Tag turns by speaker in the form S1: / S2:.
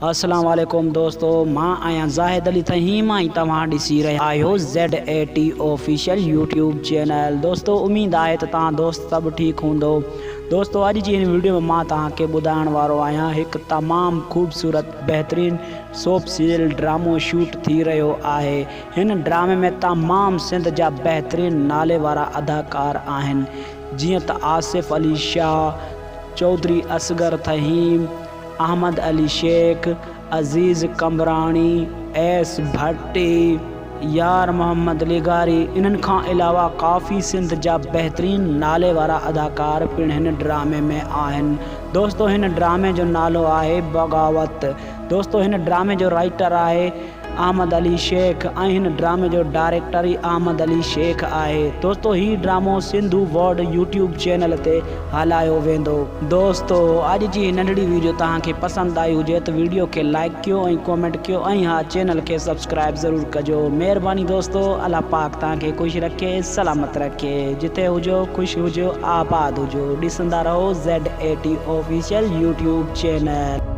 S1: السلام عليڪم دوستو مان آهيان زاهد علي ٿهيم ۽ توهان ڏسي رهيا آهيو Z A T official YouTube channel دوستو اميد آهي ته توهان دوست سڀ ٺيڪ هوندو دوستو اڄ جي هن ويڊيو ۾ مان توهان کي ٻڌائڻ وارو آهيان هڪ تمام خوبصورت بهترين سوپ سيريل ڊرامو شوٽ ٿي رهيو آهي هن ڊرامي ۾ تمام سنڌ جا بهترين نالي وارا اداڪار آهن جيئن ته آصف علي شاهه چوڌري اصغر ٿهيم احمد علي شيخ، عزيز قمبراڻي، ايس ڀٽي، يار محمد لغاري انهن کان علاوه ڪافي سنڌ جا بهترين نالي وارا اداڪار پڻ هن ڊرامي ۾ آهن دوستو هن ڊرامي جو نالو آهي بغاوت دوستو هن ڊرامي جو رائيٽر آهي احمد علي شيخ ۽ هن ڊرامي جو ڊائريڪٽر ئي احمد علي شيخ آهي. دوستو هي ڊرامو سنڌو ورلڊ يوٽيوب چينل تي هلايو ويندو. دوستو اڄ جي هي ننڍڙي ويڊيو توهان کي پسند آئي هجي ته ويڊيو کي لائيڪ ڪيو ۽ ڪومينٽ ڪيو ۽ ها چينل کي سبسڪرائيب ضرور ڪجو مهرباني دوستو الله پاڪ توهان کي خوش رکي سلامت رکي جتي هجو خوش هجو آباد هجو ڏسندا رهو Z A T official YouTube channel.